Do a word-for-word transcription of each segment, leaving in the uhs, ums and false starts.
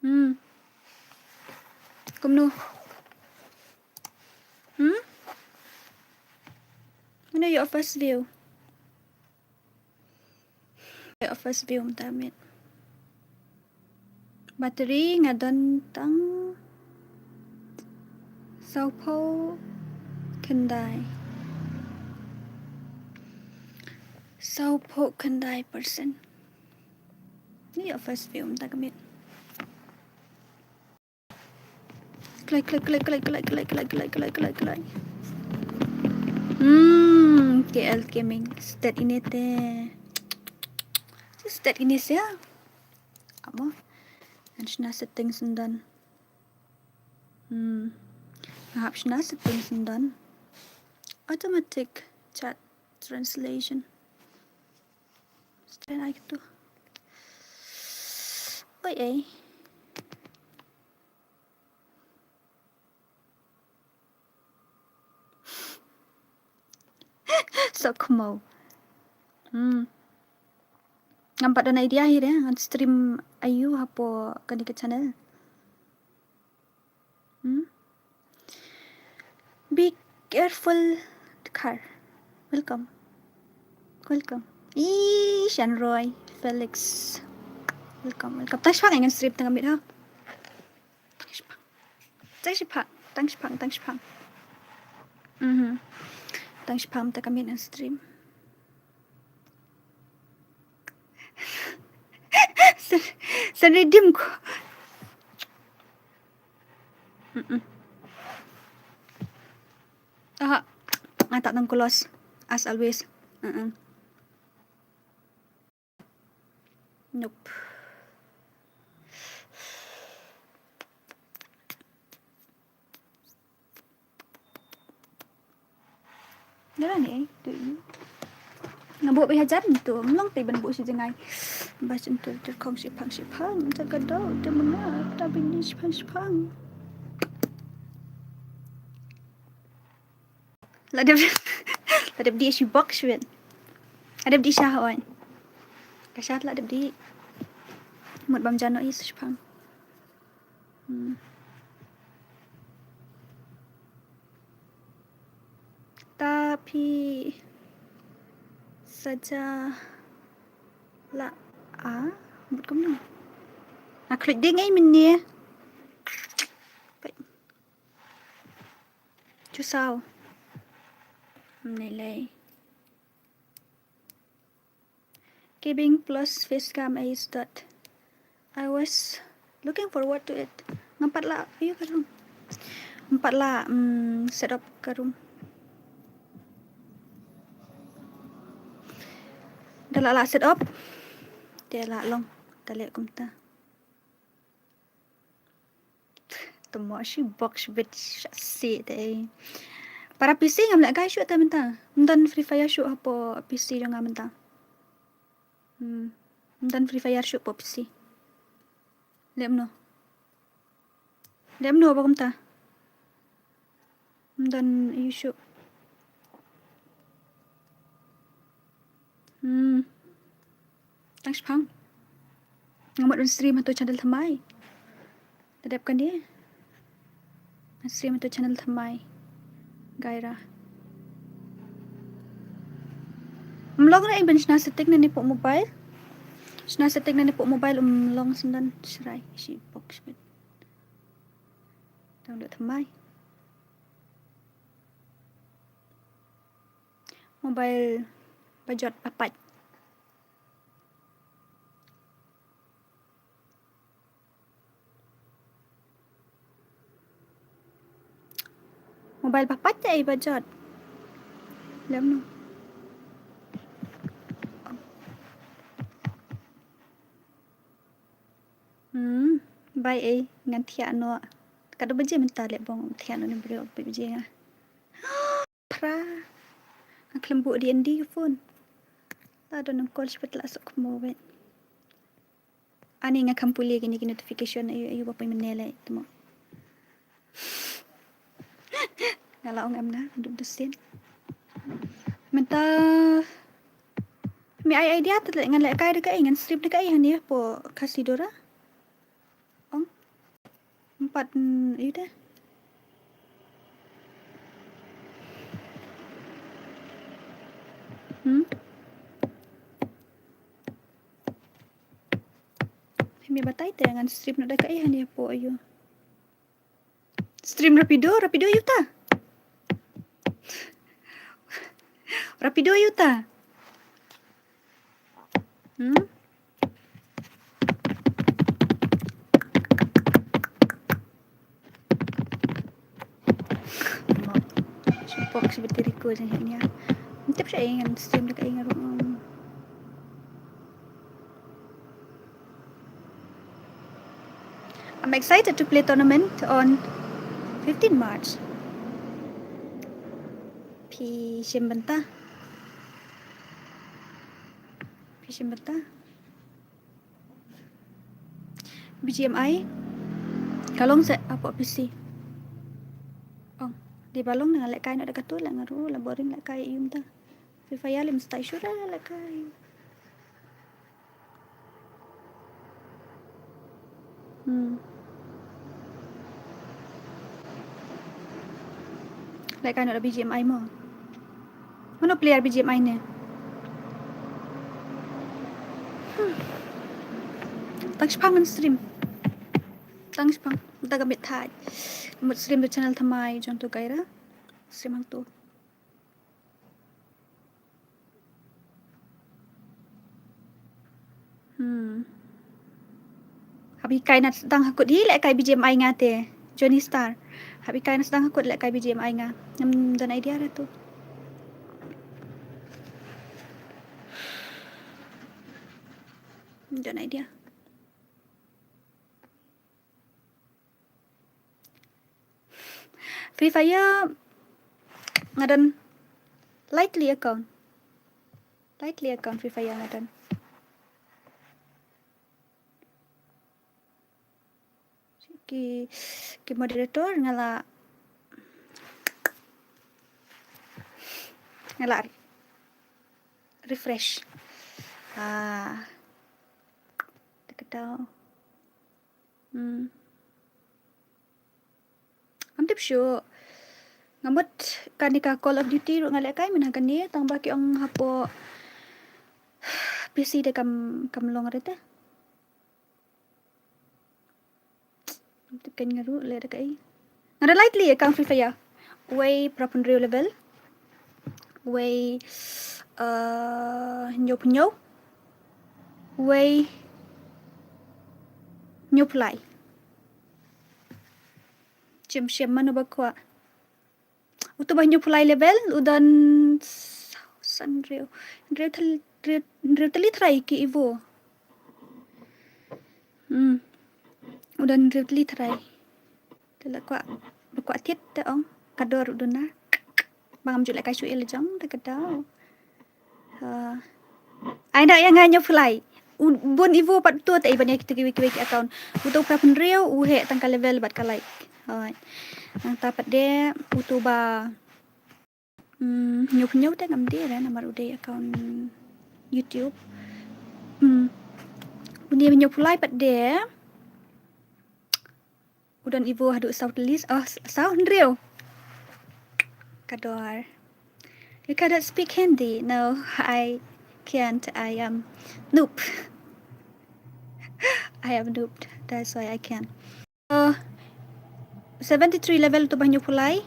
Hmm. Kumno? Hmm? Mano ïoh first view? Ïoh first view mynta ka miet. Battery nga don tang sawphew khyndai. Sawphew khyndai percent. Ïoh first view mynta ka miet. Kloi, kloi, kloi. Hmm, K L Gaming. Stet ine te. Stet ine se. Amo. Ngan shna settings yndan. Hmm. Nga hap shna settings yndan. Automatic chat translation. Stet ai kito. Oi, ei. Sok mo. Hmm. Ngam pat don idea hi re, ngan stream aïu hapoh kane ka channel. Hmm. Be careful the car. Welcome. Welcome. Ih, Shanroy, Felix. Welcome, welcome. Tang shipang ngan stream tang amit ha. Tang shipang. Tang shipang, tang shipang, tang shipang. Mhm. Tang shipang mynta ka miet ngan stream. Sen, sen redeem ko. Mm-mm. Aha. Nga tak nang kulos. As always. Mm-mm. Nope. Dara ne, tu ini. Nga buh bad hajar tu, mlong te ban buh shi jngai. Bas entu terkong shipang shipang, jaga dau, te menga, ta bini shipang shipang. La dep, la dep di shi box shwet. La dep di sha hoi. Ka sha la dep di. Mut bam jano is shipang. Hmm. Ta phi saja la a mut kumno. A klik ding ai min ni. Chusau. Nilai. Gaming plus facecam is that I was looking forward to it. Ngam pat lah view ka room. Ngam pat lah, mm, set up ka room. Da lah lah set up. Te lah long. Da leh kumta. Te mo shi box bit shi te. Para P C ngam leh kai shuh te mynta. Ym don Free Fire shuh hapoh P C jong nga mynta. Hmm. Ym don Free Fire shuh hapoh P C. Leh mano. Leh mano ba kumta. Ym don issue. Hmm. Tang shipang. Nga mut ban stream ha tu channel thymmai. Te dep kane. Nga stream ha tu channel thymmai. Gaira. Mlong na iban shna setting na ni pok mobile. Shna setting na ni pok mobile mlong sendan shrai shi box bit. Tang dep thymmai. Mobile bajot bapait. Mobile bapait te ai bajot. Lem no. Hmm, bai ei ngan thiah noh. Katno baje mynta leh bong thiah noh ne briew phi baje nga. Phra. Nga khlem buh D N D ka phone. La don nang call shipit la sok mo wet. Ani nga kham pule kine ki notification ayu ayu ba poi mynne leh tmo. Nga la ong em na duk dusin. Mynta mi ai idea te ngan leh kai da kai ngan stream da kai hani po Khasi Dora. Ong. Pat, mm, ïa te. Hmm? Hynrei batai te ngan stream noh da kaei hangne hapoh ïa u. Stream Rapido, Rapido ïa uta. Rapido ïa uta. Hmm? Box battery ko jong ïa. Tip sha ïa ngan stream da ka ïa ngan rung. I'm excited to play tournament on fifteen March. Phi shim bynta. Phi shim bynta. B G M I. Ka long se hapoh P C. Ong, dei ba long, nga lehkai noh da katu, la nga ruh la boring lehkai ïa u mynta. Free Fire lem stai shuh lehkai. Hmm. Lehkai noh da B G M I mo. Mano player B G M I ne? Hmm. Tang shipang ngan stream. Tang shipang. Mynta ka miet thait. Mut stream da channel thymmai jong tu Gaira. Stream hangtu. Hmm. Hap hikai na sdang ha kut hi lehkai B G M I nga te. Johnny Star. Hap hikai na sdang ha kut lehkai B G M I nga. Ngam don idea ra tu. Ngam don idea. Free Fire nga don lightly account. Lightly account Free Fire nga don. Ki, ki moderator nga la, nga la refresh. Ah. Te ka dei. Hmm. Ngam tip shuh. Nga mut kane ka Call of Duty ruh nga lehkai mynta kane tang ba ki ong hapoh P C te kam, kam long re te. Ngam tip kein nga ruh leh da kaei. Nga don lightly account Free Fire. Wei phra phew hynriew level. Wei, eh, hynñiew phew hynñiew. Wei hynñiew phew lai. Shem shem mano ba kwah. Utu ba hynñiew phew lai level u don san hynriew. Hynriew tyl-, hynriew, hynriew tylli trai ki Evo. Hmm. U don hynriew tylli trai. Te la kwah, la kwah thied te ong. Ka dor u duna. Ba ngam ju lehkai shuh ïa la jong te ka dei. Ah. Ai da ïa nga hynñiew phew lai. U bun Evo pat uto te i ban ïa kita kiwei kiwei ki account. Uto phra phew hynriew u heh tang ka level bad ka like. Hooid. Nangta pat de uto ba, mm, hynñiew phew hynñiew te ngam dei re namar u dei account YouTube. Mm. Une hynñiew phew lai pat de. U don Evo haduh saw tylli, oh, saw hynriew. Ka dor. You cannot speak Hindi. No, I can't. I am noob. I am noob. That's why I can't. Oh, seventy-three level uto ba hynñiew phew lai.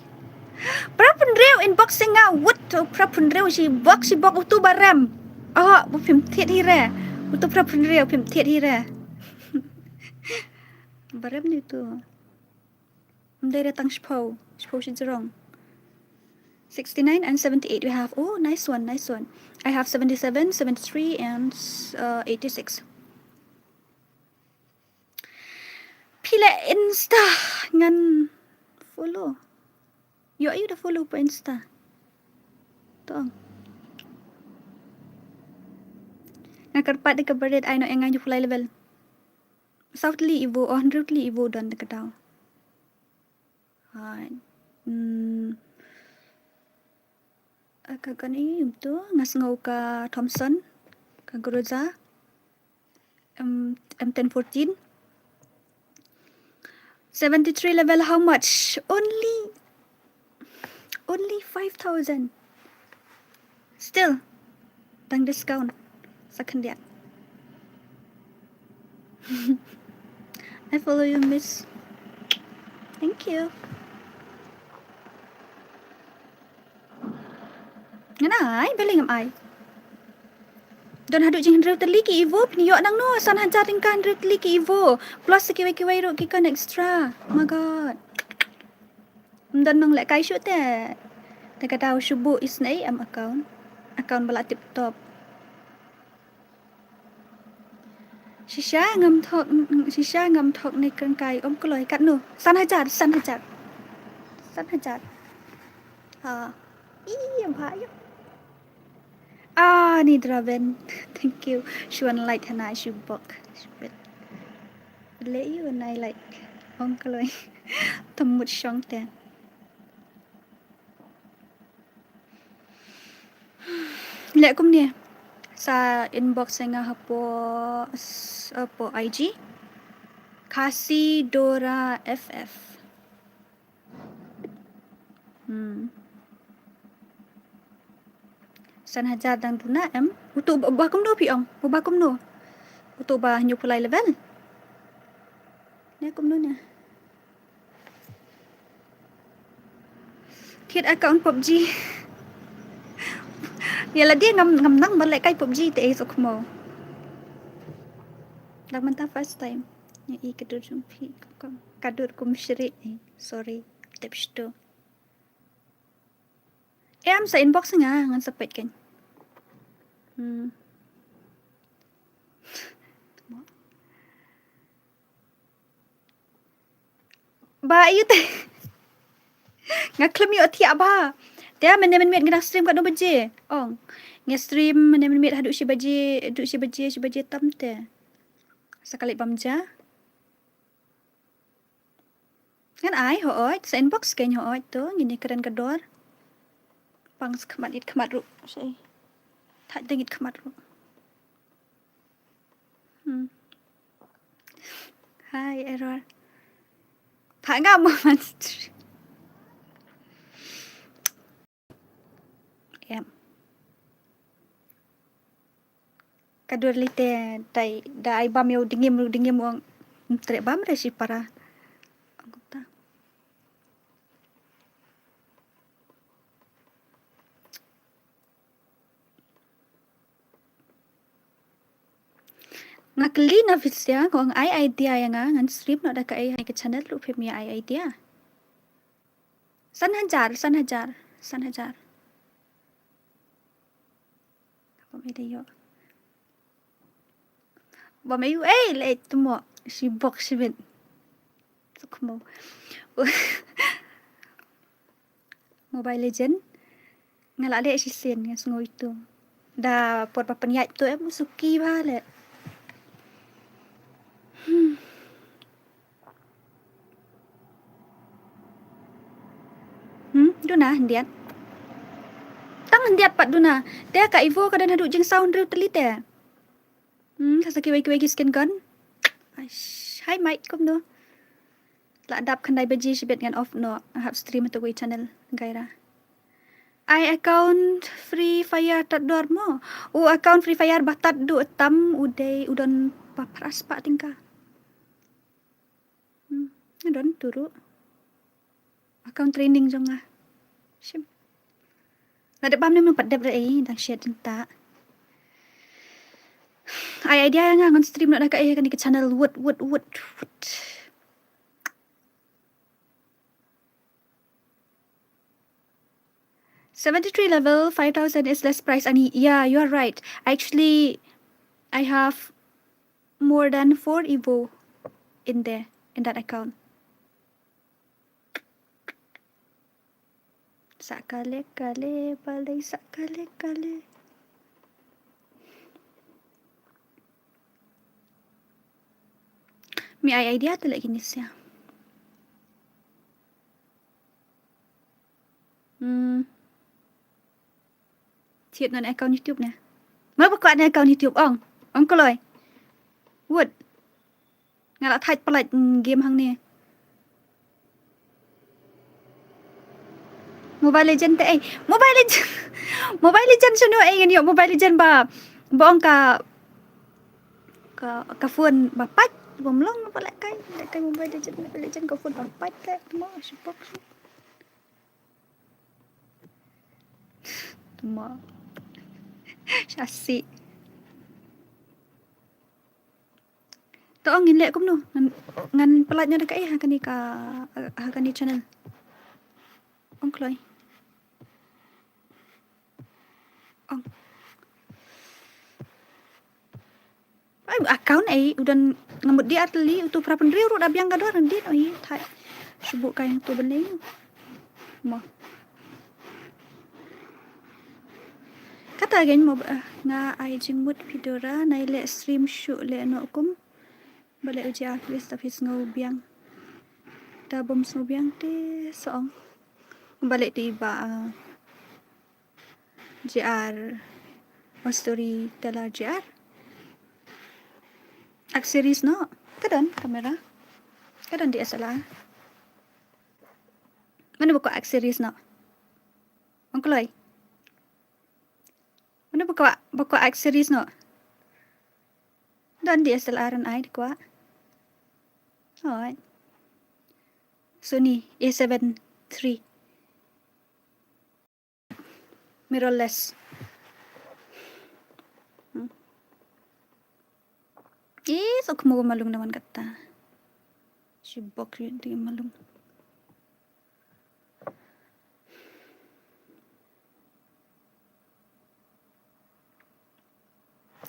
Phra phew hynriew inbox ïa nga, wut, phra phew hynriew shi box, shi box uto ba rem. Oh, ba phim thied hi re. Uto phra phew hynriew phim thied hi re. Ba rem ne uto. Ym dei re tang shiphew, shiphew shijrong. Sixty-nine and seventy-eight we have. Oh, nice one, nice one. I have seventy-seven, seventy-three and, uh, eighty-six. Phi leh Insta ngan follow. Ïoh aïu da follow pa Insta. Tong. Nga kyrpad da ka barit ai noh ïa nga hynñiew phew lai level. Saw tylli Evo, oh, hynriew tylli Evo don da ka daw. Hai. Hmm. Ah, ka gun i um tu, nga sngew ka Thompson, ka Groza, M, M ten fourteen. Seventy-three level, how much? Only, only five thousand. Still, dang discount. Sa khyndiat. I follow you, miss. Thank you. Ngan ai, balei ngam ai. Don haduh jing hynriew tylli ki Evo, phin ïoh nangno, san hajar tyngka hynriew tylli ki Evo. Plus sa kiwei kiwei ruh ki khun extra. Oh my God. Ym don nong lehkai shuh te. Te ka daw shu buh isnei em account. Account ba la tip top. Shisha ngam thok, shisha ngam thok ne kren kai ym kloi katno. San hajar, san hajar. San hajar. Ha. Ih, ba ïa. Ah, ni Draven. Thank you. Shu wan like hana shu bok. Shu bet. Le ïa wan ai like. Ym kloi. Tam mut shong te. Leh kumne. Sa inbox ïa nga hapoh, hapoh I G. Khasi Dora F F. Hmm. San hajar dang duna em. Uto ba, ba kumno phi ong? Ba, ba kumno? Uto ba hynñiew phew lai level. Ne kumno ne? Thied account PUBG. Ïa lade ngam, ngam nang ban lehkai PUBG te, eh, suk mo. Dang mynta first time. Ïa i ka dur jong phi kum, ka dur kum shri, eh, sorry. Tip shto. Em, sa inbox nga, ngan sa peit kan. Hmm. Ba ïu te. Nga khlem ïoh thiah ba. Te mynne mynmiet nga dang stream katno baje? Ong. Nga stream mynne mynmiet haduh shi baje, haduh shi baje, shi baje tam te. Sa ka leit bam ja. Ngan ai hooid, sa inbox kein hooid to, ngin ïa kren ka dor. Pang skhmat it khmat ruh, sei. Thait dang it khmat ruh. Hmm. Hi, error. Pha nga mo man. Em. Ka dur lite dai da ai bam ïa u dngim, u dngim u ong, "Ym treh bam re shi para." Ong kumta. Nga kylli na Visya, nga ong ai idea ïa nga, ngan stream noh da kaei ha ka channel ruh, phim ïa ai idea. San hajar, san hajar, san hajar. Bam ïa da ïoh. Bam ïa u ei leit tu mo shi bok shi bit. Suk mo. Mobile Legend. Nga la leh shisien nga sngew itu. Da por ba pynïaid tu em u suki ba leh. Hmm. Hmm, duna hyndiat. Tang hyndiat pat duna. Te ka Evo ka don haduh jingsaw hynriew tylli te. Hmm, ka sa kiwei kiwei ki skin gun. Aish, hi mate, kumno? La dap khyndai baje shibit ngan off noh. Hap stream ha kawei channel Gaira. Ai account Free Fire tad dor mo. U account Free Fire ba tad duh tam u dei u don ba phra spah tyngka. Hmm, nga don tu ruh. Account training jong nga. Shim. Lada bam ne mynta pat dep re ei, dang shet mynta. Ai idea ïa nga ngan stream noh da kaei ha kane ka channel, wut, wut, wut, wut. Seventy-three level, five thousand is less price, Ani. Yeah, you are right. Actually, I have more than four Evo in there, in that account. Sa kale kale, balei sa kale kale. Mi ai idea te leh kine sia. Hmm. Thied noh ne account YouTube ne. Mano ba kwah ne account YouTube ong. Ong kloi. Wut. Nga la thait pynlait, mm, game hangne. Mobile Legend te ei. Mobile Legend. Mobile Legend shano ei ngan ïoh Mobile Legend ba, ba ong ka, ka, ka phone ba pait. Bym long ba lehkai, lehkai Mobile Legend, Mobile Legend ka phone ba pait te. Mo shipok. Mo. Shasi. To ong ngin leh kumno ngan, ngan pyllait noh da kaei ha kane ka, ha kane channel. Ong kloi. Ong. Ai account ei u don nga mut D R tylli, uto phra pynriew ruh da biang ka dor, dien oi thait. Shu buh kai hangto ban leh. Mo. Kata again mo, eh, nga ai jingmut phi Dora, nai leh stream shuh leh noh kum. Ba leh u J R please, ta phi sngew biang. Ta bym sngew biang te sa ong. Ba leh te ba, ah, J R, oh, storyteller J R. Ak series noh. Ka don kamera. Ka don D S L R. Mano ba kwah ak series noh? Ong kloi. Mano ba kwah, ba kwah ak series noh? Don D S L R yn ai, da kwah. Hooid. Sony A seven three. Mirrorless. Hmm. Ih, sok mo malung naman kata. Shibok yun di malung.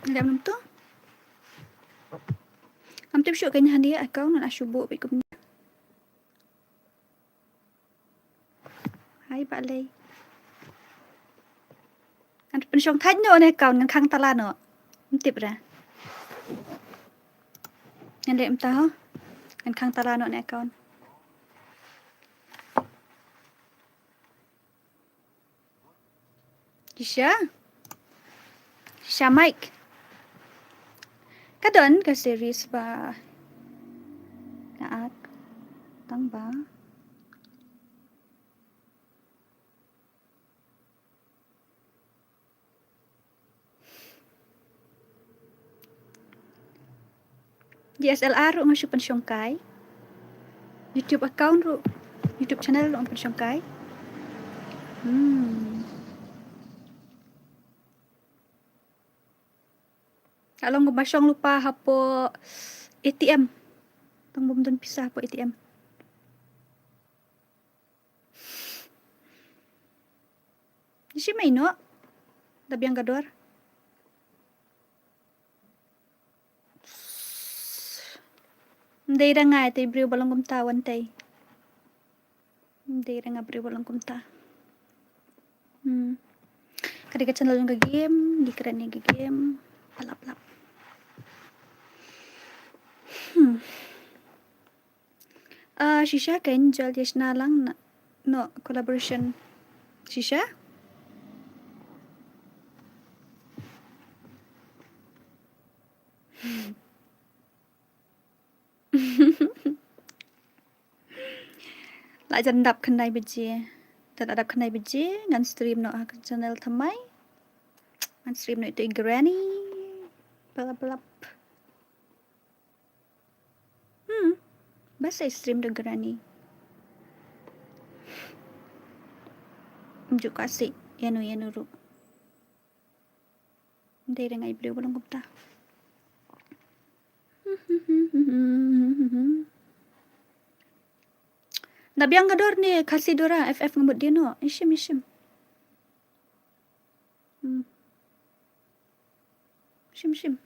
Lem lem tu. Am tip shu kanya handi account na shu bu pikum. Hai ba lei. Ngan pynshong thait noh ne account ngan khang tala noh. Ym tip ra. Ngan leh mynta ho. Ngan khang tala noh ne account. Shisha. Shisha mic. Ka don ka series ba nga ak tang ba. D S L R ruh nga shu pynshongkai. YouTube account ruh, YouTube channel ruh nga pynshongkai. Hmm. Ka long ba shong lypa hapoh A T M. Tang bym don pisa hapoh A T M. Shi mai noh. Da biang ka dor. Ym dei da nga te briew ba long kumta wan tei. Ym dei da nga briew ba long kumta. Hmm. Ka dei ka channel jong ka game, dei kren ïa ka game. Lap lap. Hmm. Ah, shisha kein jal ïa shna lang na, no collaboration. Shisha? La jan dap khyndai baje. Te la dap khyndai baje ngan stream noh ha ka channel thymmai. Ngan stream noh ïa tu i Granny. Blap blap. Hmm. Ba sa stream da Granny. Ym ju ka sih ïano ïano ruh. Ym dei da nga i briew ba long kumta. Da biang ka dor ne Khasi Dora F F nga mut dei noh. Ishim ishim. Hmm. Shim shim.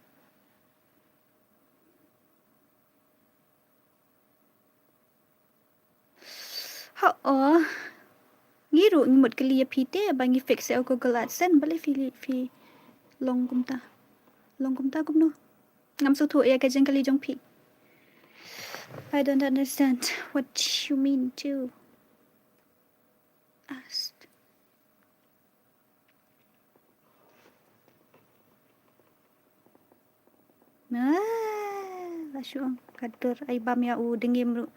Ho oh. Ngi ruh ngi mut kylli ïa phi te ba ngi fix ïa u Google AdSense, balei phi, phi long kumta. Long kumta kumno? Ngam sngewthuh ïa ka jingkylli jong phi. I don't understand what you mean to ask. Ah, la shu ong ka dur ai bam ïa u dengim ruh.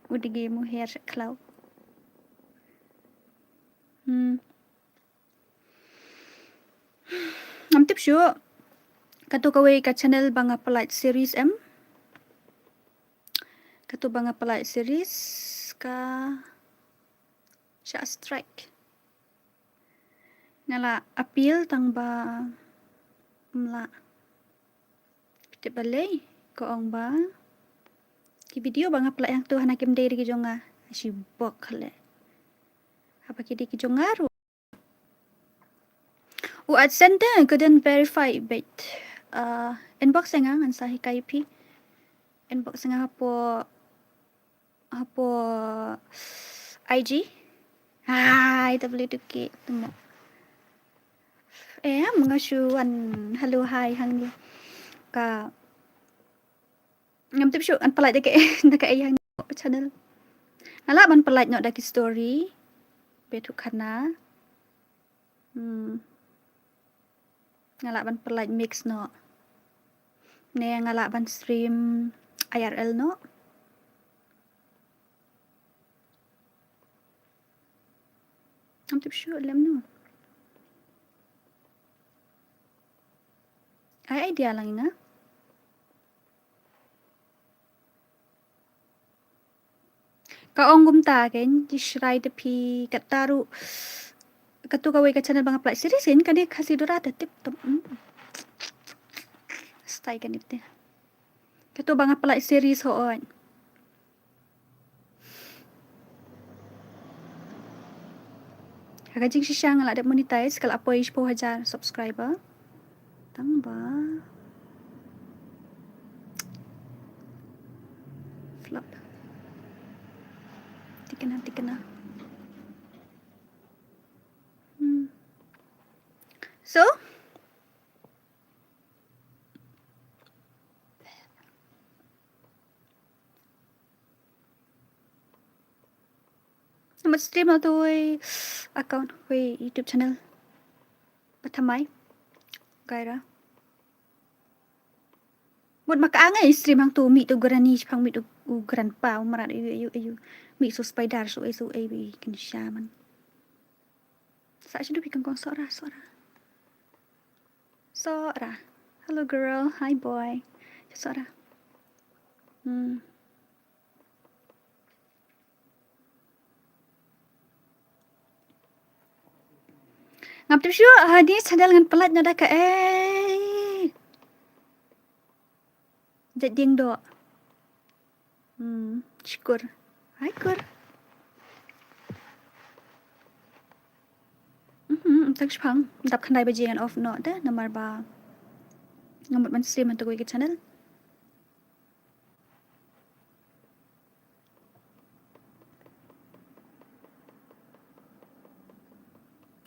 U dengim u her sha khlaw. Hmm. Ngam tip shuh. Katu kawei ka channel ba nga pynlait series em. Katu ba nga pynlait series ka shah strike. Nga la appeal tang ba ym lah. Tip balei, ka ong ba ki video ba nga pynlait hangtu hana kim dei ki jong nga. Shi bok le. Haba ki dei ki jong nga ruh. U AdSense te ka dang verify beit. Uh, inbox ïa nga ngan sa hikai ïa phi. Inbox ïa nga hapoh, hapoh I G. Hai, ta beli tu ki tengok. Eh, nga shu wan hello hai hangne. Ka ngam tip shuh ngan pynlait da kaei, da kaei hangne channel. Nga lah ban pynlait noh da ki story. Beit u khana. Hmm. Nga lah ban pynlait mix noh. Ne nga lah ban stream I R L noh. Ngam tip shuh lem noh. Ai idea lang ïa nga. Ka ong kumta kein, Jisrai te phi kata ruh. Katu kawei ka channel ba nga pynlait series kein, kane Khasi Dora te tip tam. Hmm. Stai kane te. Katu ba nga pynlait series hooid. Ha ka jingshisha nga la dep monetize, ka la poi shiphew hajar subscriber. Tang ba flop. Tikna, tikna. Hmm. So, namar stream hangtu wei account, wei YouTube channel. Ba thymmai. Gaira. Mut ma ka ang ei stream hangtu, mih tu granny, shipang mih tu u grandpa, u mrad, ayu, ayu, ayu. Mih su spider, su ei, su ei, wei, kan shaman. Sa shu dupi kangkong Sora, Sora. Sora. Hello girl, hi boy. Sora. Hmm. Ngam tip shuh, ha ni channel ngan pynlait noh da kaei. Jait dieng doh. Hmm, shukur. Hai kur. Mhm, tang shipang. Dap khyndai baje ngan off noh te, namar ba nga mut ban stream hangtu kawei ka channel.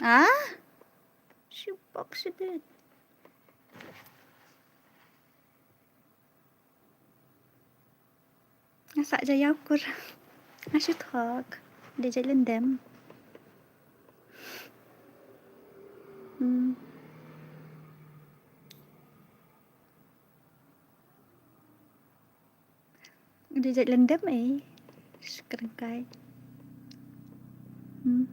Ah? Shi bok shi bit. Nga sah ja ïa u kur. Nga shu thok. Dei jait lyndem. Hmm. Dei jait lyndem ei. Shkrengkai. Hmm.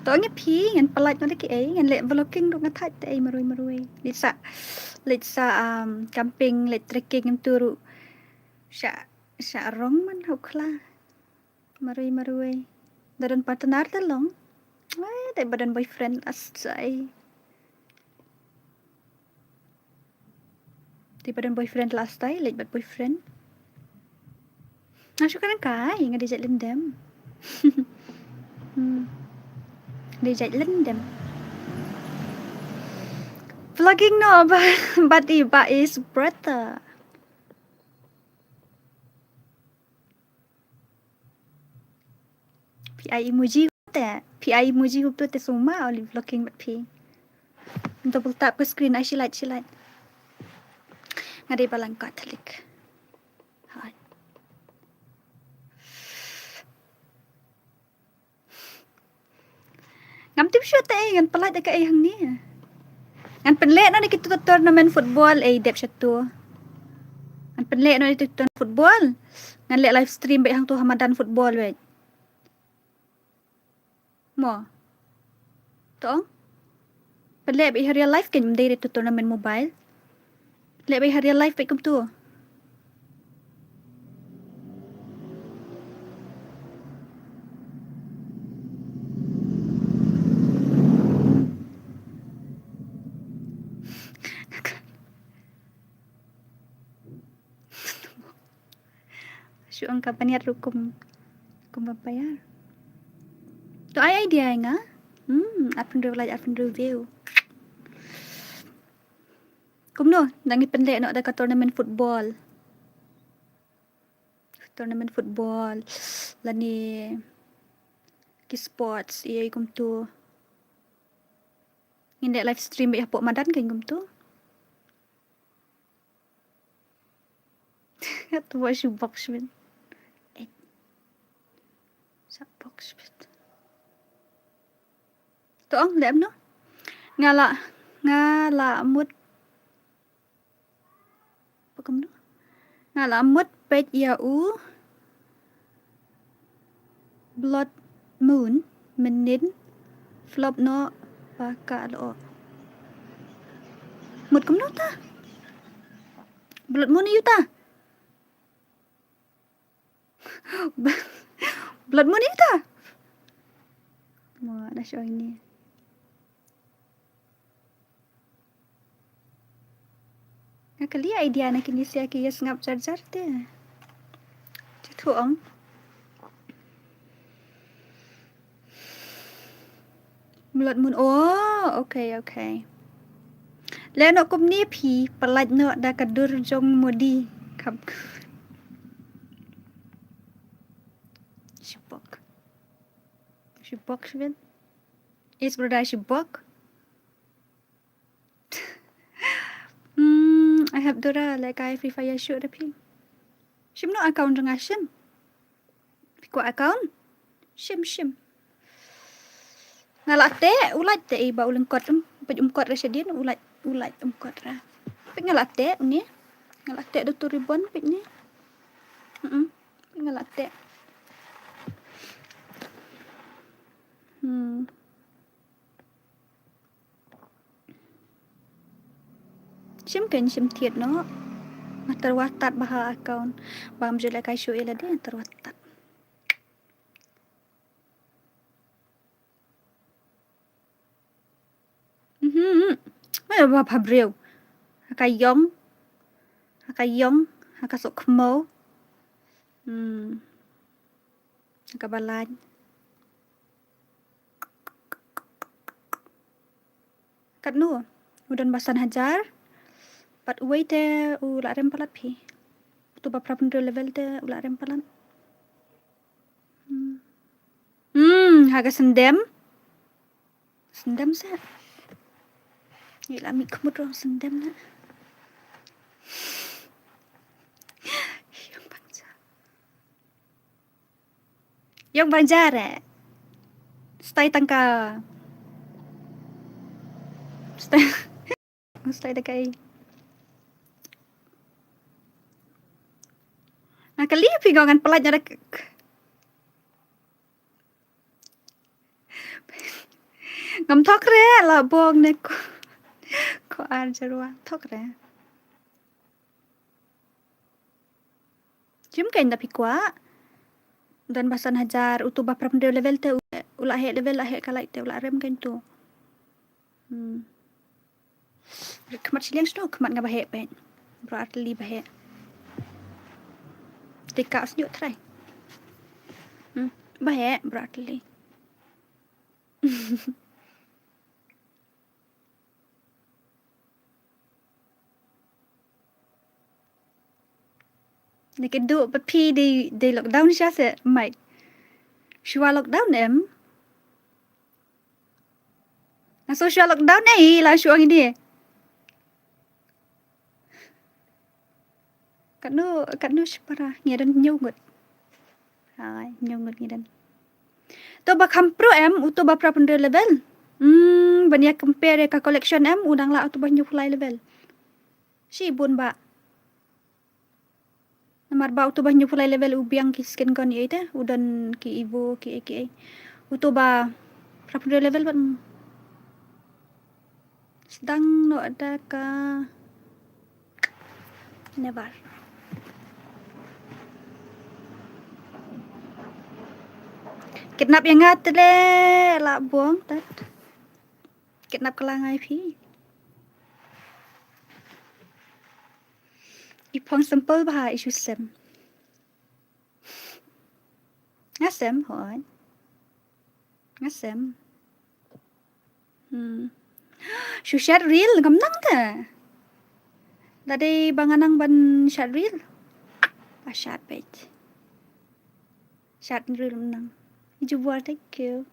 To ngi phi ngan pynlait noh da kiei, ngan leh vlogging ruh nga thait te ei marwei marwei. Leit sa, leit sa, um, camping, leit trekking hangtu ruh. Sha, sha rong man ha u khla. Marwei marwei. Da don partner te long. Ai, dei ba don boyfriend last ai. Dei ba don boyfriend last ai, leit bad boyfriend. Nga shu kren kai, nga dei jait lyndem. Hmm. Dei jait lyndem. Vlogging noh ba, bad i ba is brother. Phi ai emoji te, phi ai emoji hup tu te suma oli vlogging bad phi. Double tap ka screen ai shilait shilait. Nga dei balang Catholic. Hai. Ngam tip shuh te ei, ngan pynlait da kaei hangne. Ngan pynleh noh da kitu tournament football ei dep shatu. Ngan pynleh noh da kitu tournament football. Ngan leh live stream beit hangtu ha madan football beit. Mo. To ong. Pynleh beit ha real life kan ym dei re to tournament mobile. Leh beit ha real life beit kumto. Shu ong ka paniat ruh kum, kum vampire. To ai idea ïa nga. Hmm, arphew hynriew like, arphew hynriew view. Kumno, nang ngi pynleh noh da ka tournament football. Tournament football, lane ki sports, ïa kumto. Ngin leh live stream beit hapoh madan kan kumto. Nga to watch you box, man. Eh. Sa box, man. To ong leh em no. Nga la, nga la mut. Ba kumno? Nga la mut peit ïa u Blood Moon mynnin flop noh ba ka lyoh. Mut kumno ta? Blood Moon ïa uta. Blood Moon ïa uta. Mo, da shu ong ine. Nga kylli idea na kine sia ki ïa sngap jar jar te. Te to ong. Blood Moon. Oh, okay, okay. Leh noh kumne phi, pyllait noh da ka dur jong Modi. Kham. Shibok. Shibok, shibin. Is brother shibok. Hmm, I have Dora, lehkai Free Fire shuh da phi. Shim noh account jong nga shim. Phi kwah account? Shim, shim. Nga la teh, u lait teh i ba u lyngkot em, peit um kot re shadien, u lait, u lait um kot re. Peit nga la teh, une. Nga la teh da utu ribbon, peit ne. Mm-mm. Peit nga la teh. Hmm. Shim kein shim thied noh. Nga tyrwa tad bha ha account. Bam ju lehkai shuh ïa lade nga tyrwa tad. Mhm. Ai ba bha briew. Ha ka ïong. Ha ka ïong. Ha ka sohkhmaw. Hmm. Kaba lait. Katno? U don ba san hajar. Pat uwei te u la rem palat phi. Utu ba phra phew level te u la rem palat. Hmm. Hmm, ha ka syndem. Syndem sa. Ngi la mih khmut rong syndem na. Ïong bangja. Ïong bangja re. Stai tangka. Stai. Stai da kai. Nga kylli phi ngam ngan pyllait na da k-, k-, ngam thok re la bong ne ko. Ko ar jarwa thok re. Jim kein da phi kwah. Don ba san hajar, utu ba phra phew level te u, u la heh level, la heh ka light te u la rem kein tu. Hmm. Khmat shiliang sno, khmat nga ba heh peit. Bro artylli ba heh. Te ka sniu trai. Hmm. Ba heh, bro artylli. Naki du pat phi dei, dei lockdown sha se mai. Shuwa lockdown em. Nga so shuwa lockdown ei, la shuwa ngini. Katno, katno shipara, ngi don hynñiew ngut. Hai, hynñiew ngut ngi don. To ba kham pro em, uto ba phra phew level. Hmm, ban ïa compare ka collection em, u dang lah uto ba hynñiew phew lai level. Shibun ba. Namar ba uto ba hynñiew phew lai level u biang ki skin gun ïa ite, u don ki Evo, ki ei, ki ei. Uto ba Phra phew hynriew level bad. Sdang noh da ka. Never. Kidnap ïa nga te le la bong tat. Kidnap ka la ngai phi. I phong simple bha i shu sem. Nga sem hoi. Nga sem. Hmm. Shu shad reel ngam nang te. Lada ba nga nang ban shad reel. Ba shad peit. Shad reel ngam nang. Jubor, thank you.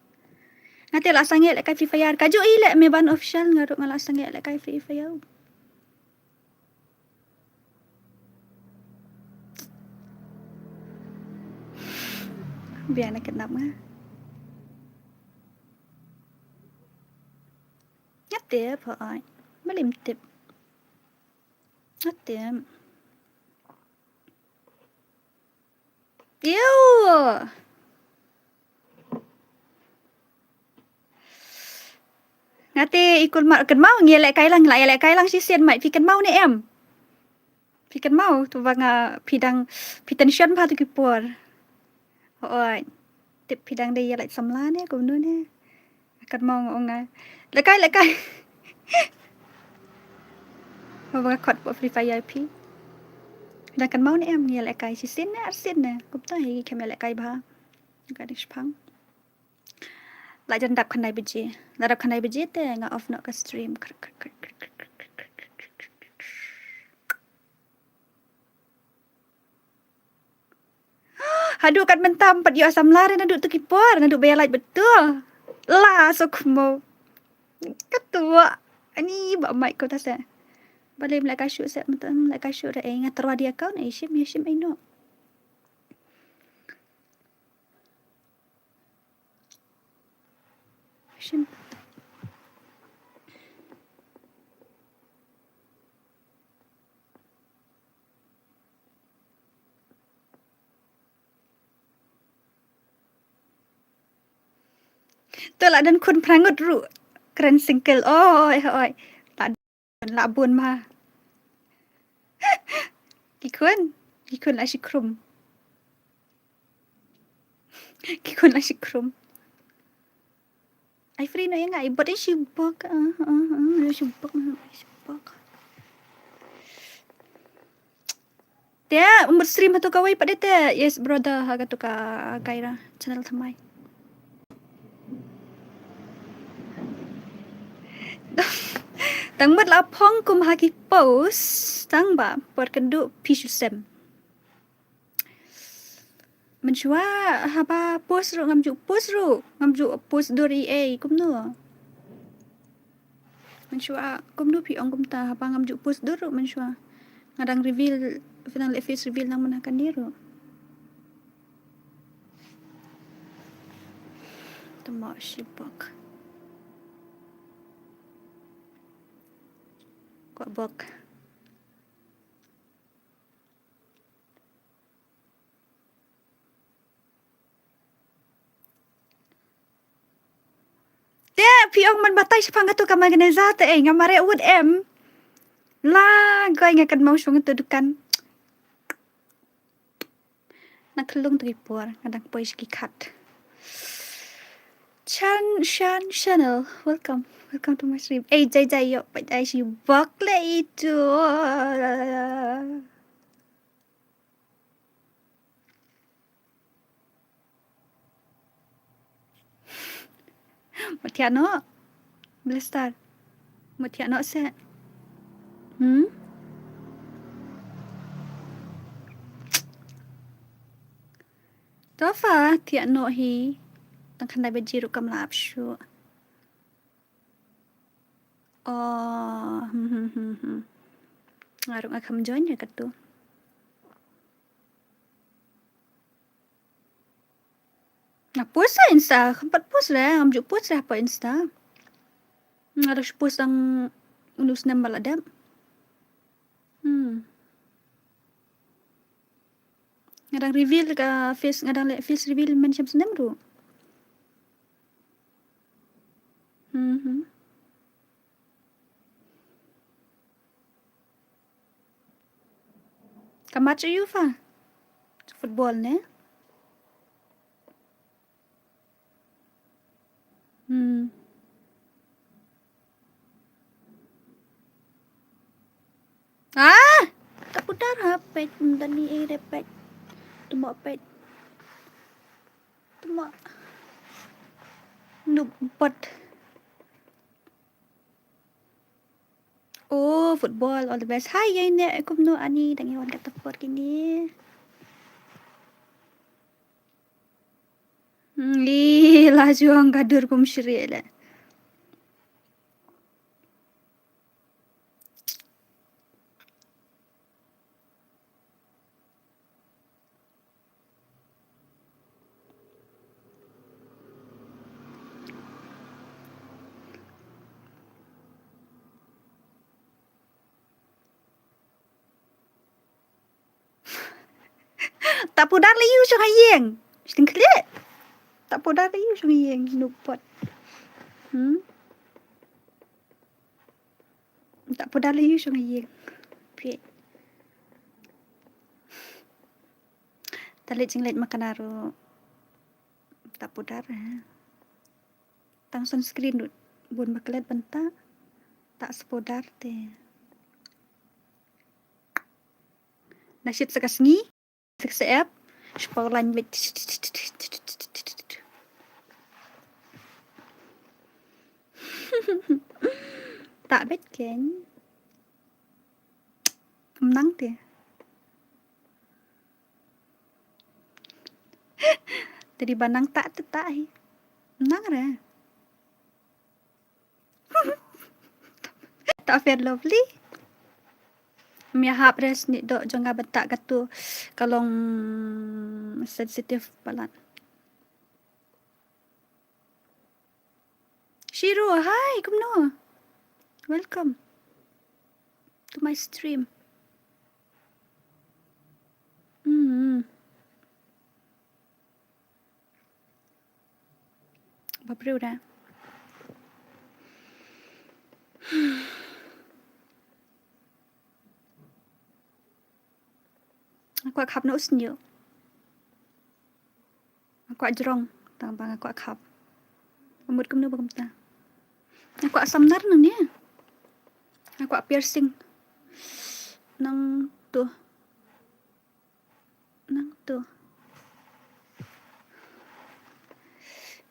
Nga te la sangeh lehkai Free Fire. Ka ju i leh me ban official nga ruh nga la sangeh lehkai Free Fire. Biang na kidnap nga. Nga tip hoi. Balim tip. Nga tip. Ew. Nga te i kulmar kynmaw ngi lehkai lang la lehkai lang shisien mai phi kynmaw ne em. Phi kynmaw tu ba nga phi dang phi tension bha tu ki por. Hoi. Tip phi dang dei ïa lait samla ne kumno ne. Kynmaw nga ong nga. Lehkai lehkai. Ba nga khot po Free Fire phi. Dang kynmaw ne em ngi lehkai shisien ne arsien ne. Kumta hi khem ïa lehkai bha. Ka dei shipang. La jan dap khyndai baje. La dap khyndai baje te nga off noh ka stream. Haduh kat mynta ym pat ïoh samla re naduh tu ki por naduh ba ïa lait betul. La so kmo. Katwa ani ba mai ko ta se. Balei mlai ka shu se mynta mlai ka shu re ai nga terwa dia kau na ishim ishim ai no. Shim. To la don khun phra ngut ruh. Kren single. Oi, oi. La don, la bun ma. Ki khun, ki khun la shi khrum. Ki khun la shi khrum. Ai free no ïa nga, ai bot ai shi bok, ah, ah, ah, ai shi bok, ah, ai shi bok. Te, umut stream hato kawei pat te, yes brother, ha kato ka Kaira channel thymmai. Tang mut la phong kum ha ki post, tang ba, por kynduh phi shu sem. Mynshuwa haba post ruh ngam ju post ruh, ngam ju post dur ei ei kumno. Mynshuwa kumno phi ong kumta haba ngam ju post dur ruh mynshuwa. Nga dang reveal, phi dang leh face reveal nang mynta kane ruh. Tama shibok. Kwah bok. Te phi ong man batai shaphang katu ka Magneza te, eh, nga mareh wut em. La goi nga kan mau shong tu dukan. Na khlung tu ki por nga dang poi sha ki khat. Chan Shan Channel, welcome, welcome to my stream. Eh, jai jai yo, pai jai shi bok le itu. Mut thiah noh. Blaster. Mut thiah noh seh. Hmm? Tofa thiah noh hi. Tang khyndai baje ruh kam lah ap shuh. Oh, hmm, hmm, hmm, hmm. Nga ruh nga kham join ïa katu. Nga post ha Insta, kham pat post re, ngam ju post re ha Insta. Nga ruh shu post tang une u snem ba la dep. Hmm. Nga dang reveal ka face, nga dang leh face reveal mynshem snem ruh. Match ïa u fa. Football ne? Hmm. Ah! Ta pudar ha peit, ym don ei ei re peit. Tymok peit. Tymok. Noob bot. Oh, football, all the best. Hi, ïa ine kumno ani dang ïa wan kata por kine. Hmm, ih, la juang ka dur kum shri le. Ta pudar la ïu shong ha ïing. Shting khlieh. Ta pudar la ïu shong ha ïing, noob bot. Hmm? Ta pudar la ïu shong ha ïing. Phi. Ta leit jingleit ma ka na ruh. Ta pudar, eh. Tang sunscreen ruh bun ba klet ban ta. Ta spudar te. Na shit sa ka sngi, sa ka saep, shipor lain beit. Ta beit ken. Ym nang te. Te dei ba nang ta te ta hi. Ym nang re. Ta Fair Lovely. Ym ïahap re snieh doh jong nga ban ta katu, ka long sensitive palat. Shiro, hi, kumno? Welcome to my stream. Hmm. Ba briew da. Nga kwah khap na u shñiuh. Nga kwah jrong tang ba nga kwah khap. Ka mut kumno ba kumta. Nga kwah samnar nangne. Nga kwah piercing. Nangtu. Nangtu.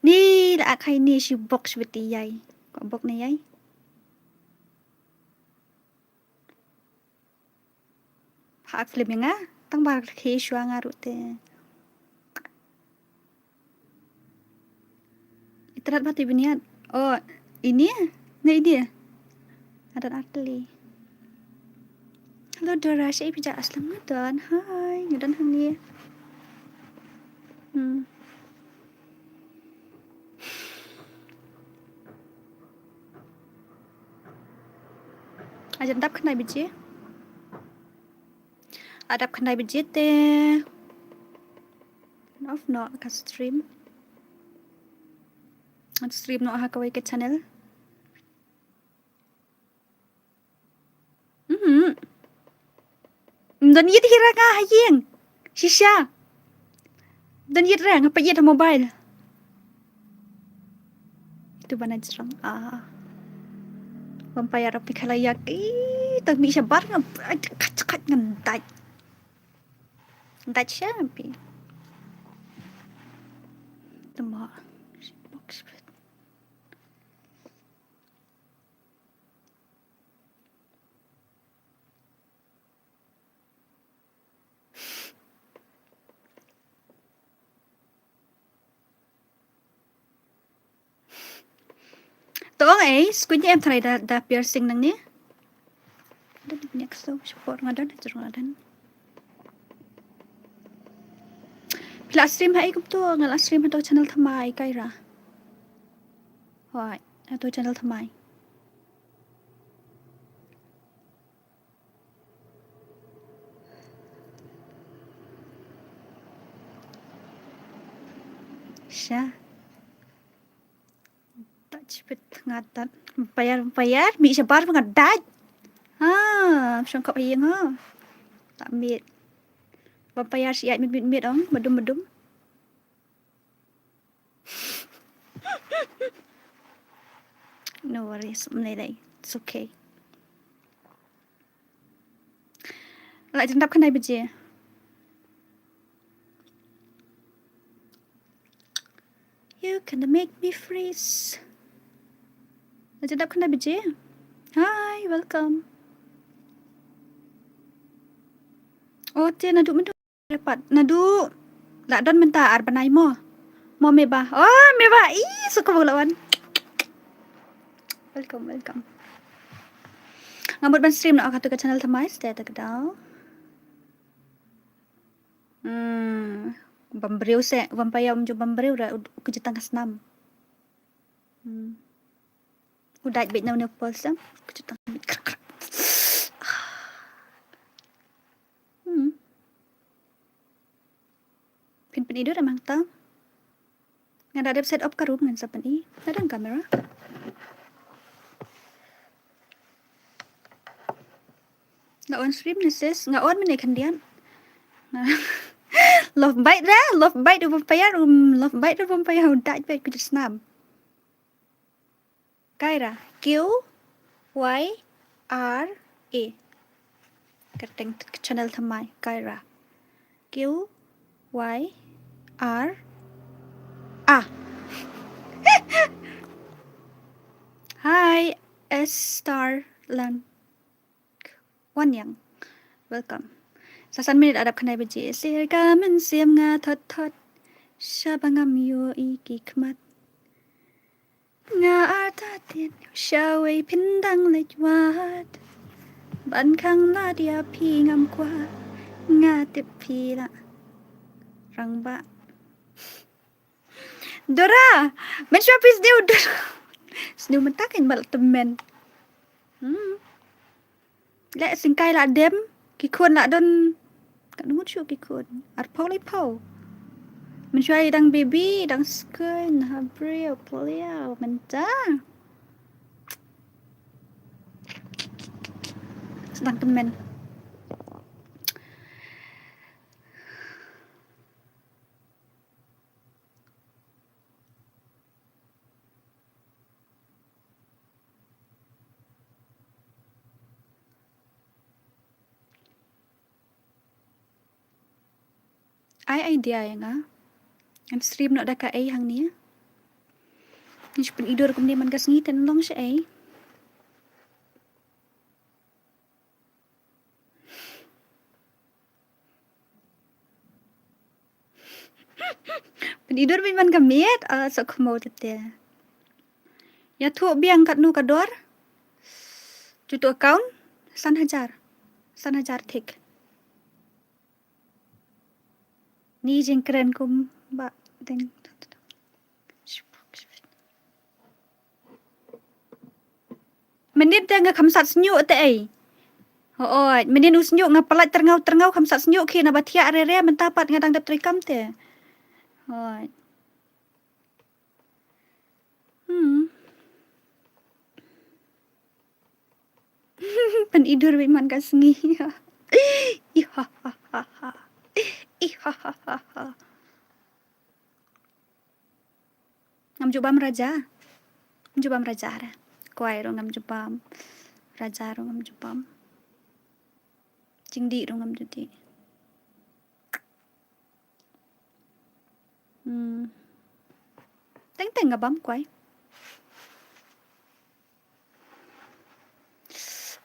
Ni la akhai ni shi bok shi beti ïai. Kwah bok na ïai. Ha film ïa nga tang ba khie shuwa nga ruh te. Itrat ba te bniat. Oh, ini? Na ini? Adan Atli. Hello Dora, sha ipi ja aslam nga don. Hi, nga don hangne. Hmm. Ajan dap khyndai baje. Adap khyndai baje te. Off noh ka stream. Stream noh ha kawei ka channel. Mhm. Don ïit hi ra nga ha ïing. Shisha. Don ïit ra nga peit ïit ha mobile. Itu bana jrong. Ah. Vampire pi khala ïa ki. Tang mi shabar nga. Ai, khat khat ngan dait. Dait sha pi. Tama. Box. To ong ei, skuñ em trai da, da piercing nangne. Da next to support nga da, da jrong nga da. Phi la stream ha ei kumto, nga la stream ha to channel thymmai kai ra. Hoi, ha to channel thymmai. Sha. Ta chipit nga tat. Vampire, vampire, mi shabar nga dait. Ha, shong kap ha ïing ha. Ta mit. Vampire shi ïaid mit mit mit ong, madum madum. No worries, mlei lei. It's okay. Lah jan dap khyndai baje. You gonna make me freeze. Lah jan dap khyndai baje. Hi, welcome. Oh, te naduh mynta. Pat naduh la don mynta ar bnai mo. Mo me ba. Oh, me ba. Ih, suka bang lawan. Welcome, welcome. Nga mut ban stream noh ha katu ka channel thymmai, stay ta ka daw. Hmm, bam briew se, bam paya um ju bam briew ra u, u ka jutang ka snam. Hmm. U dait beit na u ne pulse, u ka jutang. Hmm. Phin pyni dur em hangta. Nga da dep set up ka room ngan sa pyni. Nga don camera. Nga on stream ne sis, nga on mynne khyndiat. Love bite da, love bite u vampire, um, love bite u vampire, u dait beit ka ju snam. Kyra, Q Y R A. Kyrteng channel thymmai, Kyra. Q Y R A. Hi, S Star Lang. Wan Yang. Welcome. Sa san minit la dap khyndai baje. Sir ka mynsiem nga thot thot. Shaba ngam ïohi ki khmat. Nga artatien shawei phin dang leit wad. Ban khang lad ïa phi ngam kwah. Nga tip phi la rangbah. Dora, mynshuwa phi sniew Dora. Sniew mynta kan ba la tymmen. Hmm. Leh syngkai la dem, ki khun la don. Katno ngut shuh ki khun? Arphew laiphew. Mynshuwa i dang baby, dang skul, na ha briew, plia, mynta. Sdang tymmen. Ai idea ïa nga. Ngan stream noh da kaei hangne. Ngan shu pyni dur kumne man ka sngi te ngan long shaei. Pyni dur beit man ka miet, ah, sa khmo te te. Ïathuh biang katno ka dor. Jutu account, san hajar. San hajar thik. Ni jingkren kumba ding. Mynnin te nga kham sat sniuh te ei. Hooid, mynnin u sniuh nga pynlait tyrngaw tyrngaw kham sat sniuh khie naba thiah re re mynta pat nga dang dep trei kam te. Hooid. Hmm. Pyni dur beit man ka sngi. Ihahaha. Ihahaha. Ngam ju bam raja. Ngam ju bam raja ra. Kwai ruh ngam ju bam. Raja ruh ngam ju bam. Jingdih ruh ngam ju dih. Hmm. Teng teng nga bam kwai.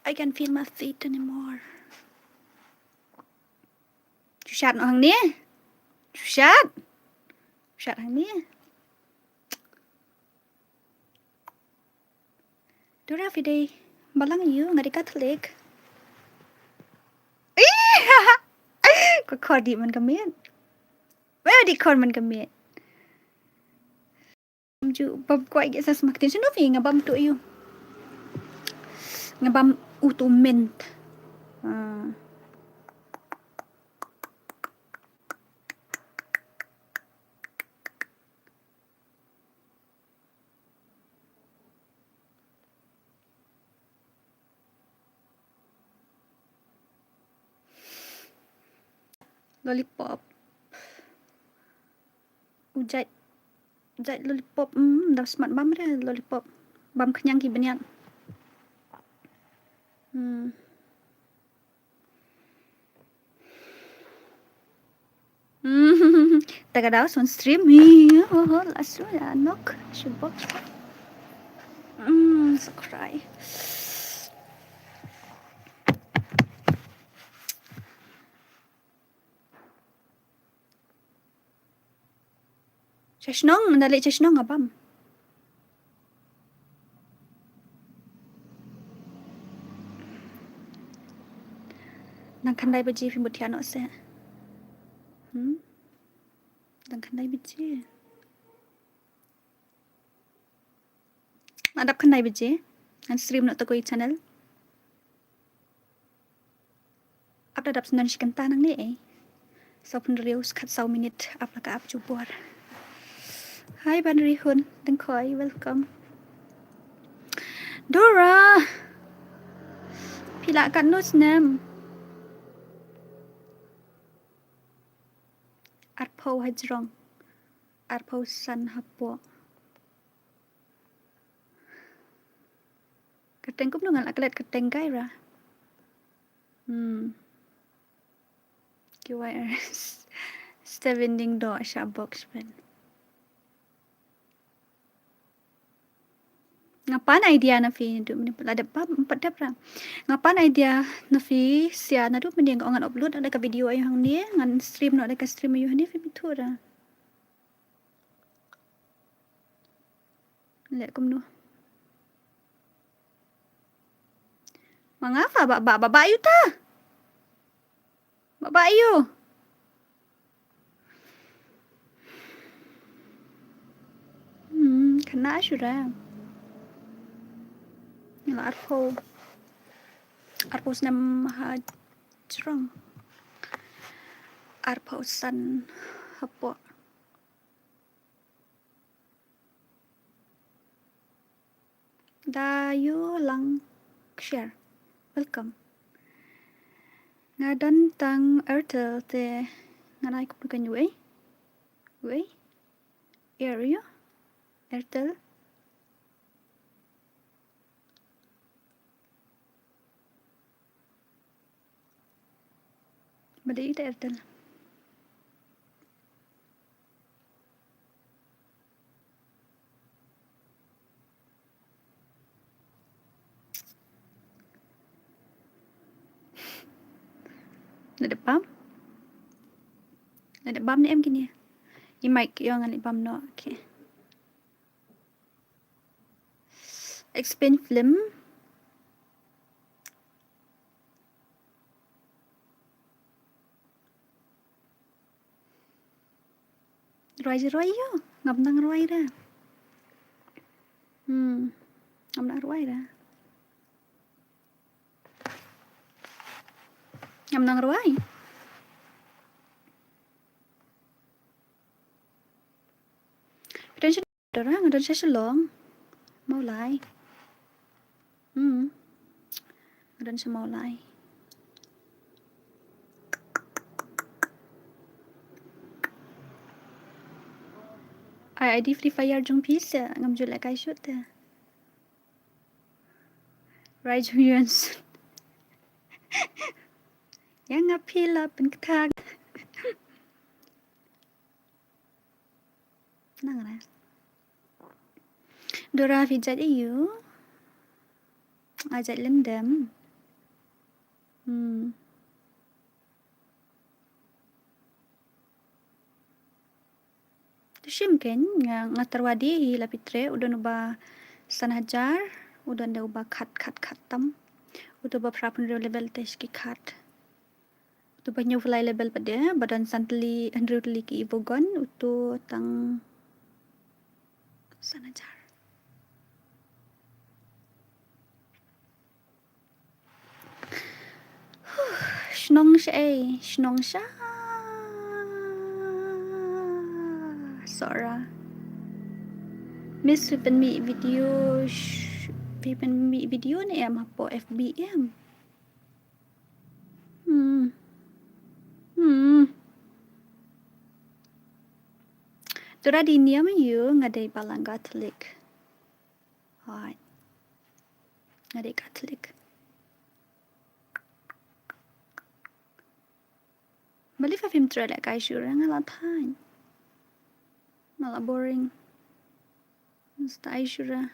I can't feel my feet anymore. Shu shat noh hangne. Shu shat. Shu shat hangne. Dora phi dei balang ïa u, nga dei Katholik. Ih! Ka khor dih man ka miet. Wei dih khor man ka miet. Ju bam kwai ge sa smak tin sinu phi nga bam tu ïa u. Nga bam u tu mint. Ah. Lollipop. U jait, jait lollipop, mm, da smat bam re lollipop. Bam khñiang ki bniat. Hmm. Hmm. Te ka daw son stream. Ih, oh, oh, la su ya nok. Shubok. Hmm, so cry. Sha shnong, nda leh sha shnong nga bam. Dang khyndai baje phi mut thiah noh se. Hmm? Dang khyndai baje. Nga dap khyndai baje. Ngan stream noh ta ko i channel. Ap da dap snem shi kynta nangne ei. Saw phew hynriew khatsaw minit ap la ka ap jubor. Hi Ban Rihun, dang khoi, welcome. Dora. Phi lah katno snem? Arphew hajrong. Arphew san hapoh. Kyrteng kumno ngan la klet kyrteng Gaira. Hmm. K Y R S. Seven ding do sha box pen. Nga pan idea na phi naduh mynne la dep bam pat dep ra. Nga pan idea na phi sia naduh mynne nga ong ngan upload da ka video ayu hangne ngan stream noh da ka stream ayu hangne phi mithu ra. Leh kumno. Ma nga fa ba ba ba ba yu ta. Ba ba yu. Hmm, khynnah shuh re. Nga la arphew. Arphew snem hajrong. Arphew san hapoh. Da yu lang share. Welcome. Nga don tang Airtel te ngan ai kumno kan yu ei. Wei. Air yu. Airtel. Ba dei ita Airtel. La dep bam? La dep bam ne em kine? I mic ïa nga la dep bam noh. Okay. Explain film. Rwai ji rwai ïa. Ngam nang rwai ra. Hmm. Ngam nang rwai ra. Ngam nang rwai. Phi don sha Dora, nga don sha Shillong. Mawlai. Hmm. Nga don sha Mawlai. Ai I D Free Fire jong phi sa ngam ju leh kai shoot te. Rai jong Yuan Sun. Ïa nga phi la pynktha. Nang ra. Dora phi jait aïu? Nga jait Lyndem. Hmm. To shim kein, nga, nga tyrwa de hi la phi treh, u don uba san hajar, u don de uba khat, khat, khat tam. Uto ba phra phew hynriew level te shi ki khat. Uto ba hynñiew phew lai level pat de, ba don san tylli, hynriew tylli ki Evogon, uto tang san hajar. Shnong sha ei, shnong sha Sohra. Miss, phi pynmih video, sh-, phi pynmih video ne em hapoh F B em? Hmm. Hmm. Tura di niam ïa u, nga dei balang Catholic. Hooid. Nga dei Catholic. Balei phi phim trei lehkai shuh re, nga la thait. Nga la boring. Mynta ai shuh re.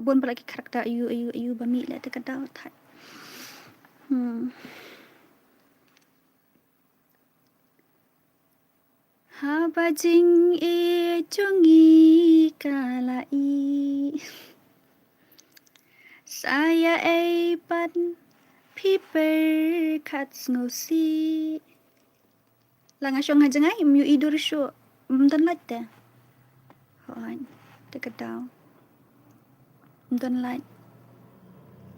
Bun palat ki character aiu aiu aiu ba mih leh te ka daw thait. Hmm. Haba jingïeit jong ngi ka la ïeh, sa ïa ei pat phi pyrkhat sngewsih. La nga shong ha jngai, ym ïohi dur shuh, ym don light te. Hooid, te ka daw. Ym don light.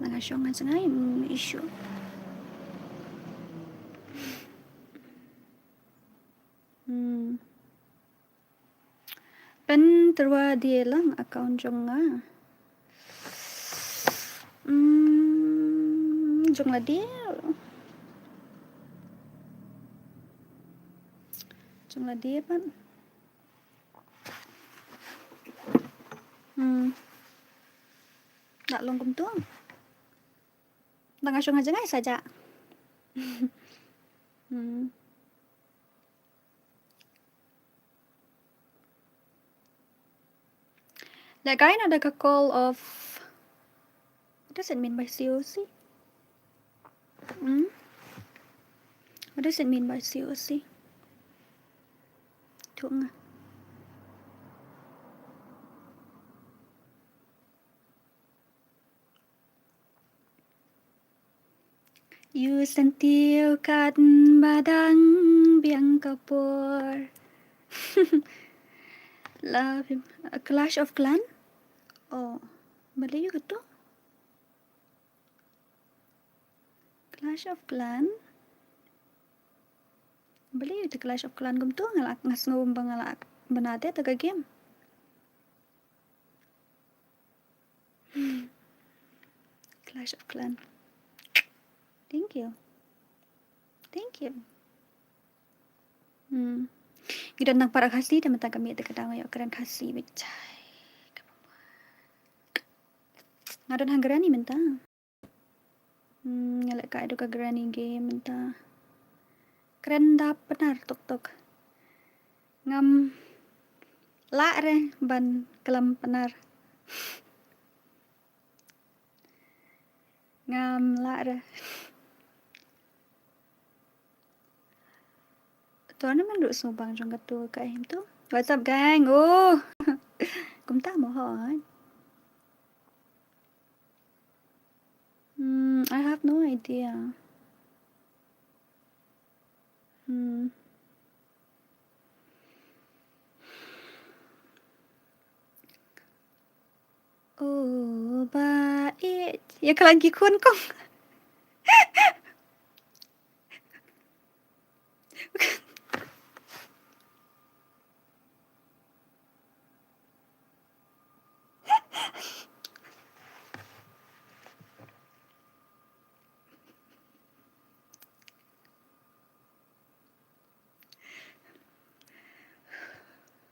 La nga shong ha jngai, ym ïohi shuh. Hmm. Pyntyrwa die lang account jong nga. Hmm, jong lade. Jong lade pat. Hmm. Lah long kumto. Tang nga shong ha jngai saja. Hmm. That kind of like a call of, what does it mean by C O C? Hmm? What does it mean by C O C? Tung. Ïa u syntiew kat ba dang biang ka por. La, a Clash of Clan? Oh, balei ïa kato? Clash of Clan? Balei ïa te Clash of Clan kumto, nga la, nga sngew ba nga la bna te ta ka game. Clash of Clan. Thank you. Thank you. Hmm. Ngi don tang para Khasi te mynta ka miet te ka dang ïoh kren Khasi beit. Nga don ha granny mynta. Hmm, nga leh kai da ka granny game mynta. Kren da Pnar tok tok. Ngam lah re ban klam Pnar. Ngam lah re. Tournament ruh sngewbang jong katu ka aim tu. What's up, gang? Oh. Kumta mo hooid. Hmm, I have no idea. Hmm. Oh, ba ïeit. Ïa ka lang ki khun kong.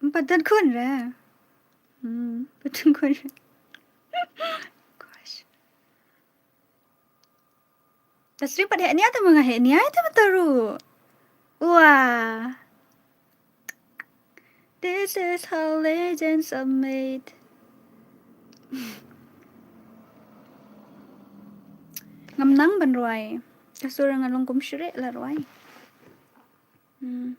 Ym pat don khun re. Hmm, pat don khun re. Gosh. Ta sri pat heh nia ta ma nga heh nia ta ma ta ruh. Wah. This is how legends are made. Ngam nang ban rwai. Ka sur nga long kum shrek la rwai. Hmm.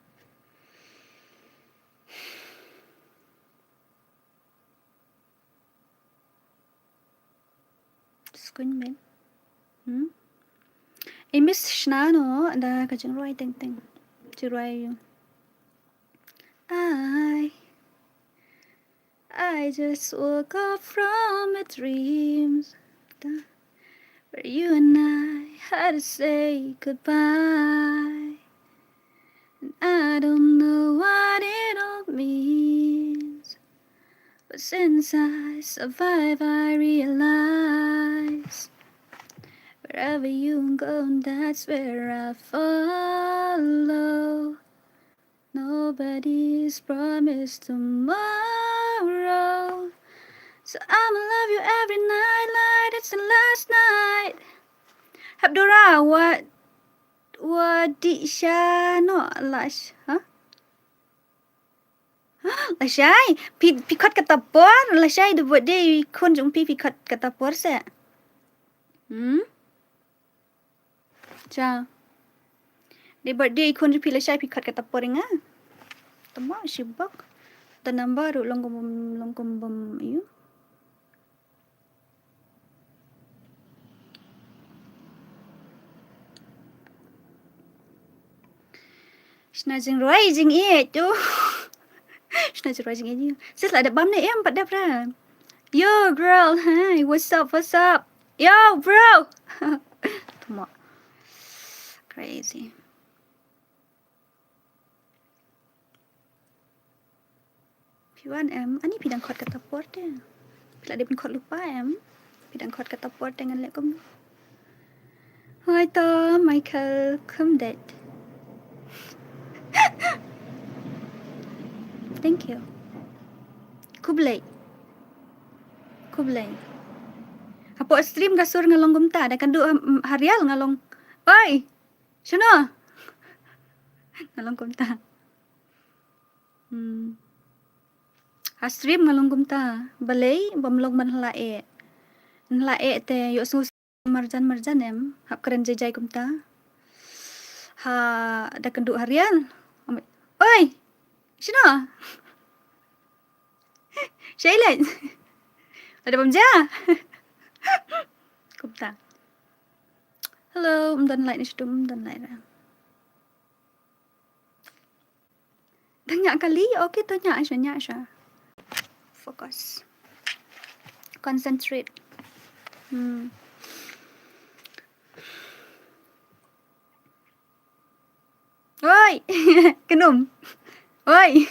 Just going back. Hmm? I miss shna no da ka jingrwai teng teng. Jingrwai. I, I just woke up from a dream where you and I had to say goodbye. And I don't know what it all means. But since I survive, I realize wherever you go, that's where I follow. No Nobody's promised tomorrow. So I'ma love you every night like it's the last night. Hap dura, wat, wat di sha no lash, ha? Lashai, phi, phi khot kata por, lashai da birthday i khun jong phi, phi khot kata por se. Hmm? Cha. Da birthday i khun jong phi lashai phi khot kata por nga. Tama shi bok. Da number ruh long kum bym, long kum bym ïoh. Shna jingrwai jingïeit tu. Shna jingrwai jingïeit tu. Sis la dep bam ne em pat dep ra. Yo girl, hey, what's up, what's up? Yo bro. Tama. Crazy. Phi wan em, ani phi dang khot kata por te. Phi la dep khot lypa em. Phi dang khot kata por te ngan leh kum. Hoi to, Michael, khum det. Thank you. Khublei. Khublei. Hapoh stream ka sur nga long kumta, da kan duh ha, ha real nga long. Oi. Shano? Nga long kumta. Hmm. Ha stream nga long kumta. Balei bym long ban hla eh. Hla eh te ïoh sngew marjan marjan em. Hap kren jai jai kumta. Ha da kan duh ha real. Oi. Shano? Shailen. Ada bam ja. Kumta. Hello, ym don light ni shitum, ym don light ra. Dang ñiah kali, okay to ñiah sha, ñiah sha. Focus. Concentrate. Hmm. Oi. Kynum. Oi.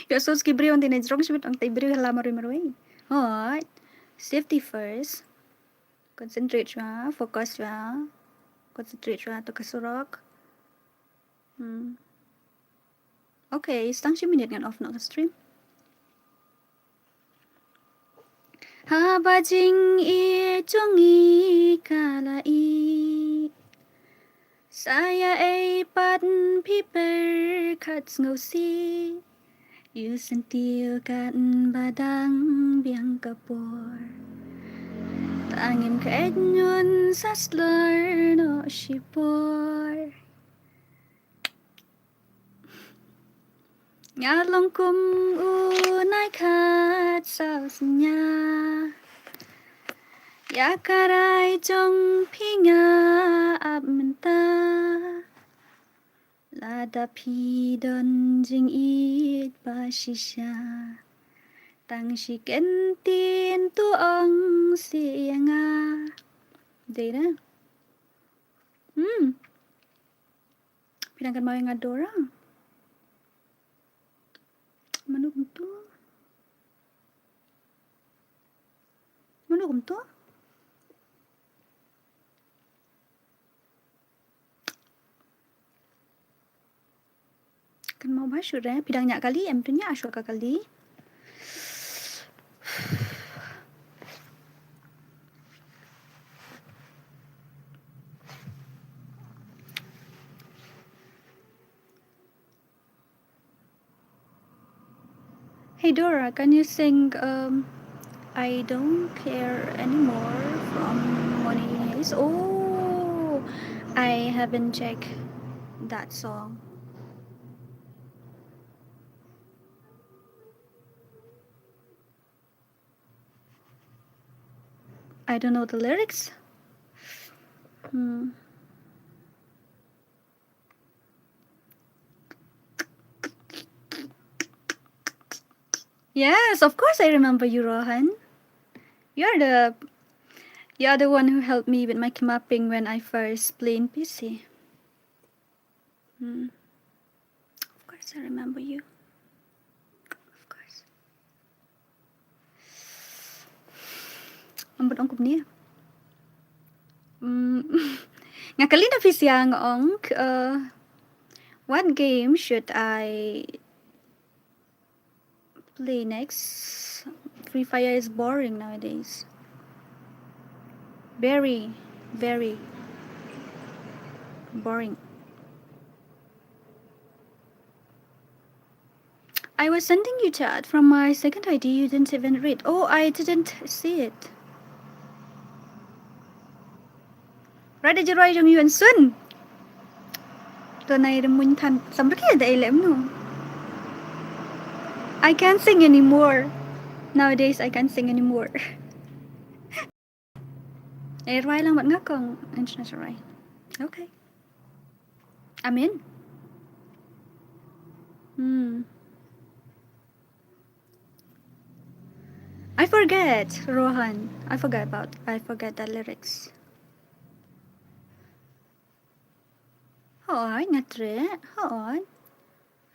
Ïoh sos ki briew nti na jrong shibit ong tai briew hala marwei marwei. Oi. Safety first. Concentrate shwa, focus shwa. Concentrate shwa to ka surok. Hmm. Okay, stang shi minit ngan off noh ka stream. Haba jingïeit jong ngi ka la ih, sa ïa ei pat phi pyrkhat sngewsih. Ïoh syntiew katba dang biang ka por. Tang ngim kheit ñion sa slur noh shipor. Nga long kum u nai khat saw synñia. Ïa ka rai jong phi nga ap mynta. Lada phi don jingïeit ba shisha, tang shi kyntien to ong seh ïa nga. Dei na. Hmm. Phi dang kynmaw ïa nga Dora? Mano kumto? Mano kumto? Kynmaw bha shuh re, phi dang ñiah kali em? To ñiah shuh ka kali. Hey Dora, can you sing, um, I Don't Care Anymore from Money Heist? Oh, I haven't checked that song. I don't know the lyrics. Hmm. Yes, of course I remember you, Rohan. You're the, you're the one who helped me with my keymapping when I first play in P C. Hmm. Of course I remember you. Of course. Ambut ong kumne. Hmm. Nga kali na phi sia nga ong, eh, What game should I play next? Free Fire is boring nowadays. Very, very boring. I was sending you chat from my second I D. You didn't even read. Oh, I didn't see it. Right, did you write Jung Yuan Sun? Tuan ai remun than samrki da ilem no. I can't sing anymore. Nowadays, I can't sing anymore. Eh, rwai lang bad nga kong international rwai. Okay. Amin. Hmm. I forget, Rohan. I forgot about, I forgot the lyrics. Hoi, nga tre, hoi.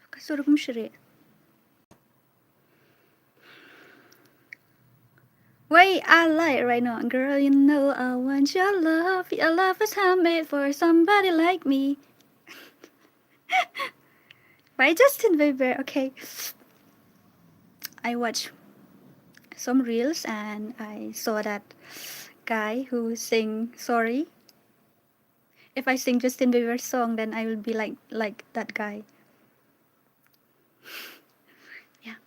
Ka sur kum shri. Wei, I like right now. Girl, you know I want your love. Your love is handmade for somebody like me. By Justin Bieber. Okay. I watched some reels and I saw that guy who sing Sorry. If I sing Justin Bieber song, then I will be like, like that guy. Yeah.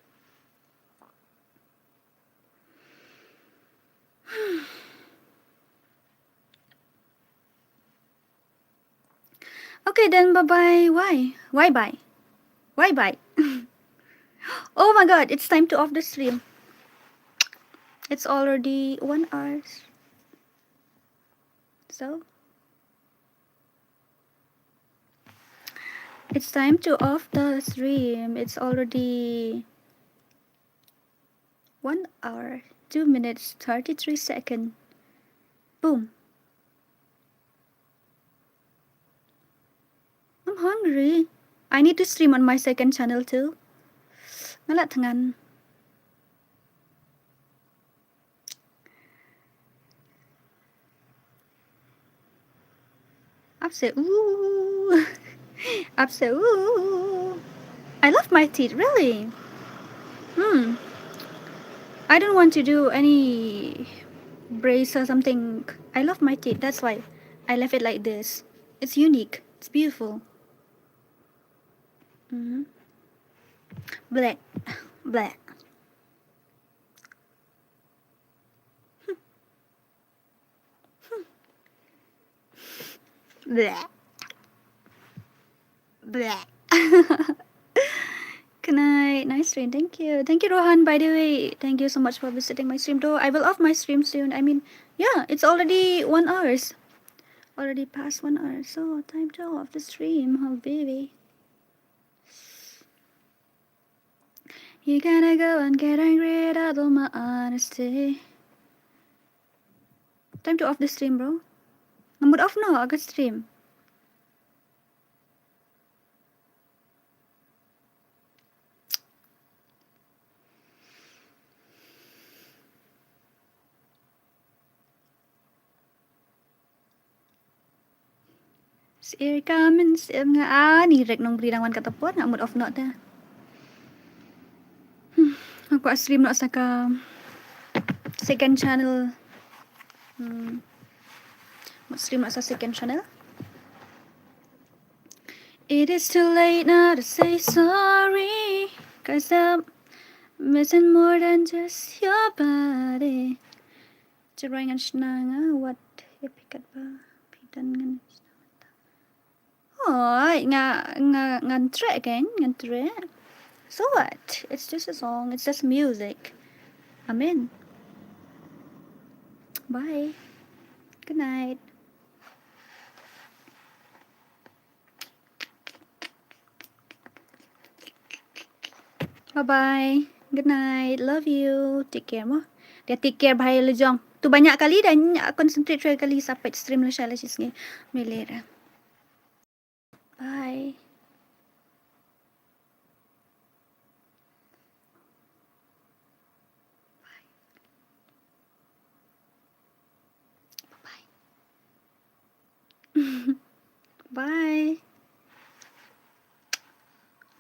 Okay, then bye-bye. Why? Why bye? Why bye? Oh my God, it's time to off the stream. It's already one hour. So, it's time to off the stream. It's already one hour, two minutes, thirty-three seconds. Boom. I'm hungry. I need to stream on my second channel too. Nga la thngan. Ap se ooh. Ap se ooh. I love my teeth, really. Hmm. I don't want to do any brace or something. I love my teeth, that's why I left it like this. It's unique. It's beautiful. Mm-hmm. Bleh. Bleh. Bleh. Bleh. Good night. Nice stream. Thank you. Thank you, Rohan, by the way. Thank you so much for visiting my stream, though. I will off my stream soon. I mean, yeah, it's already one hours. Already past one hour. So, time to off the stream, oh baby. You gotta go and get angry at all my honesty. Time to off the stream, bro. Nga mut off noh ka stream. Sir Kamen, sir nga ani rek nong bri dang wan kata por, nga mut off noh te. Hmm, nga kwah stream noh sa ka second channel. Hmm. Mut stream noh sa second channel. It is too late now to say sorry, 'cause I'm missing more than just your body. Cerai ngan shnang, ah, what ya pikat ba pidan ngan shnang. Hoi, nga, nga, ngan trek kan, ngan trek. So what? It's just a song, it's just music. Amen. Bye. Good night. Bye bye. Good night. Love you. Take care mo. Dia take care bhai lajong. Tu banyak kali dan concentrate try kali sampai stream la shala shisngi. Melera. Bye. Bye. Bye.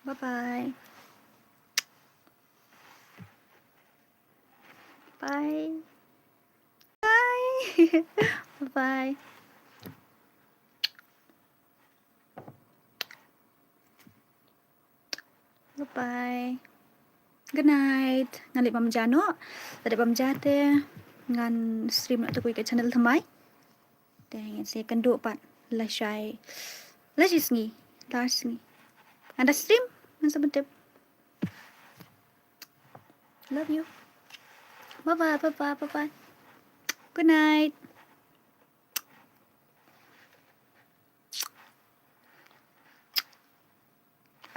Bye bye. Bye. Bye. Bye bye. Bye bye. Good night. Ngan leit bam ja noh. Lada bam ja te ngan stream noh te kawei ka channel thymmai. Te ngin sa ïakynduh pat lashai, lashai sngi, lashai sngi. Ngan da stream, ngan sa pyntip. Love you. Bye bye, bye bye, bye bye. Good night.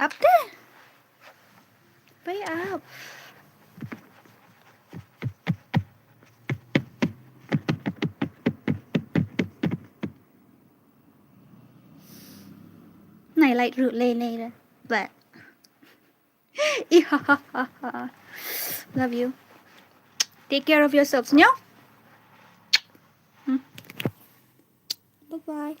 Ap te. Pei ap. Nai light ruh lei lei da. But love you. Take care of yourselves, nyo? Hmm. Bye bye.